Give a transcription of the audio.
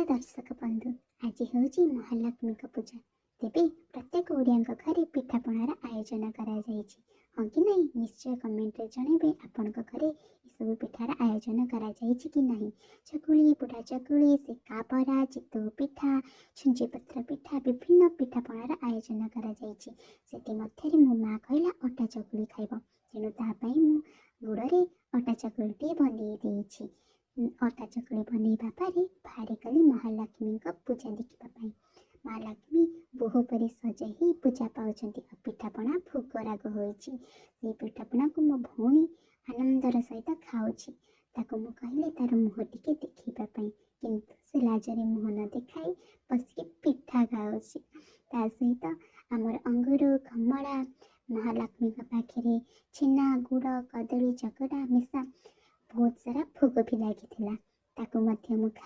ଦର୍ଶକ ବନ୍ଧୁ, ଆଜି ହେଉଛି ମହାଲକ୍ଷ୍ମୀଙ୍କ ପୂଜା। ତେବେ ପ୍ରତ୍ୟେକ ଓଡ଼ିଆଙ୍କ ଘରେ ପିଠାପଣାର ଆୟୋଜନ କରାଯାଇଛି, ହଁ କି ନାହିଁ? ନିଶ୍ଚୟ କମେଣ୍ଟରେ ଜଣାଇବେ, ଆପଣଙ୍କ ଘରେ ଏସବୁ ପିଠାର ଆୟୋଜନ କରାଯାଇଛି କି ନାହିଁ। ଚକୁଳି, ବୁଢ଼ା ଚକୁଳି, ସେକା ବରା, ଚିତଉ ପିଠା, ଛୁଞ୍ଚି ପତ୍ର ପିଠା, ବିଭିନ୍ନ ପିଠାପଣାର ଆୟୋଜନ କରାଯାଇଛି। ସେଥିମଧ୍ୟରେ ମୋ ମା କହିଲା ଅଟା ଚକୁଳି ଖାଇବ, ତେଣୁ ତା ପାଇଁ ମୁଁ ଗୁଡ଼ରେ ଅଟା ଚକୁଳିଟିଏ ବନେଇ ଦେଇଛି। ଅଟା ଚକୁଳି ବନେଇବା ପରେ ବାହାରିଗଲି ମହାଲକ୍ଷ୍ମୀଙ୍କ ପୂଜା ଦେଖିବା ପାଇଁ। ମା ଲକ୍ଷ୍ମୀ ବୋହୂ ପରି ସଜେଇ ହେଇ ପୂଜା ପାଉଛନ୍ତି ଆଉ ପିଠାପଣା ଭୋଗରାଗ ହୋଇଛି। ସେଇ ପିଠାପଣାକୁ ମୋ ଭଉଣୀ ଆନନ୍ଦର ସହିତ ଖାଉଛି। ତାକୁ ମୁଁ କହିଲି ତାର ମୁହଁ ଟିକେ ଦେଖେଇବା ପାଇଁ, କିନ୍ତୁ ସେ ଲାଜରେ ମୁହଁ ନ ଦେଖାଇ ବସିକି ପିଠା ଖାଉଛି। ତା ସହିତ ଆମର ଅଙ୍ଗୁର, କମଳା, ମହାଲକ୍ଷ୍ମୀଙ୍କ ପାଖରେ ଛେନା, ଗୁଡ଼, କଦଳୀ ଚକଟା ମିଶା ବହୁତ ସାରା ଭୋଗ ବି ଲାଗିଥିଲା। ତାକୁ ମଧ୍ୟ ମୁଁ ଖାଇ